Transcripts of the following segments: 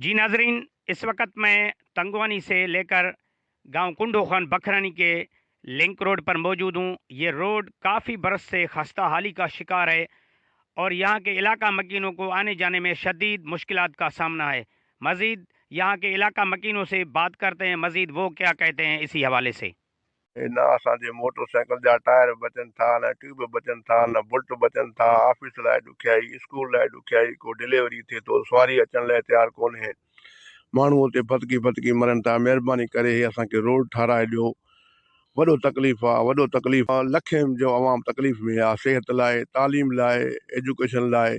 جی ناظرین، اس وقت میں تنگوانی سے لے کر گاؤں کنڈو خان بکھرانی کے لنک روڈ پر موجود ہوں۔ یہ روڈ کافی برس سے خستہ حالی کا شکار ہے اور یہاں کے علاقہ مکینوں کو آنے جانے میں شدید مشکلات کا سامنا ہے۔ مزید یہاں کے علاقہ مکینوں سے بات کرتے ہیں، مزید وہ کیا کہتے ہیں اسی حوالے سے۔ نہ اسان جي موٽر سائيڪل جا ٽائر بچن ٿا، نه ٽيوب بچن ٿا، نه بلٽ بچن ٿا. آفيس لاءِ ڏکيائي، اسڪول لاءِ ڏکيائي، ڪو ڊليوري ٿئي ٿو، سواري اچڻ لاءِ تيار ڪونهي. ماڻهو اتي ڦٿڪي ڦٿڪي مرن ٿا. مهرباني ڪري هي اسان کي روڊ ٺاهرائي ڏيو. وڏو تڪليف آهي، وڏو تڪليف آهي. لکين جو عوام تڪليف ۾ آهي، صحت لاءِ، تعليم لاءِ، ايجوڪيشن لاءِ.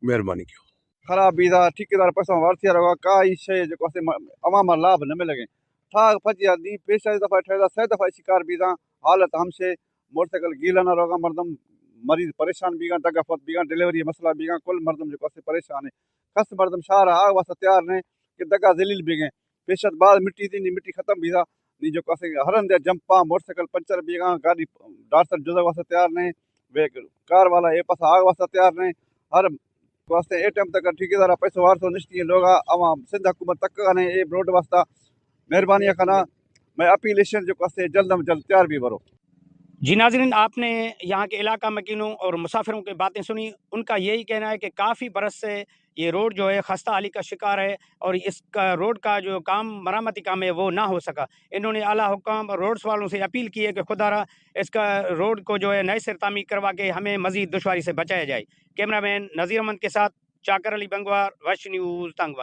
مهرباني ڪيو. خراب بيزا، ٺيڪيدار پئسا وارثيا رهوا، ڪا ئي شيءِ جيڪو آهي سي م-، عوام مان لاڀ نه ملي. ٺاهه ڦٿي آهي، ڏينهن پيش آهي، دفعا ٺهيدا، سئي دفعا شڪار بيزا، حالت همشي، موٽرسائيڪل گيلا نه روگا، مردم مريض پريشان بيگا، دگا فوت بيگا، ڊليوري مسئلا بيگا، ڪل مردم جيڪو آهي سي پريشان آهي. خس مردم شهر آ واسطه تيار نه، ڪي دگا ذليل بيگا. پيشت بعد مٽي ٿي، ني مٽي ختم بيزا، ني جيڪو آهي سي هر هنڌ جمپا، موٽرسائيڪل پنچر بيگا، گاڏي ڊاٽسن جزا واسطه تيار نه، وي ڪار والا اي پاسا آ واسطه تيار نه. هر واسطے اے ٹائم تک ٹھیکیدار پئسو وارثو نشتی ہیں لوگا، عوام سندھ حکومت تک کنے اے روڈ واسطہ مہربانی کنا. میں اپیل ایشن جو کسے جلد از جلد تیار بھی برو. جی ناظرین، آپ نے یہاں کے علاقہ مکینوں اور مسافروں کی باتیں سنی۔ ان کا یہی کہنا ہے کہ کافی برس سے یہ روڈ جو ہے خستہ حالی کا شکار ہے اور اس کا، روڈ کا جو کام، مرمتی کام ہے، وہ نہ ہو سکا۔ انہوں نے اعلیٰ حکام اور روڈز والوں سے اپیل کی ہے کہ خدا را اس کا، روڈ کو جو ہے نئے سر تعمیر کروا کے ہمیں مزید دشواری سے بچایا جائے۔ کیمرہ مین نذیر احمد کے ساتھ چاکر علی بنگوار، ویسٹ نیوز، تنگوانی۔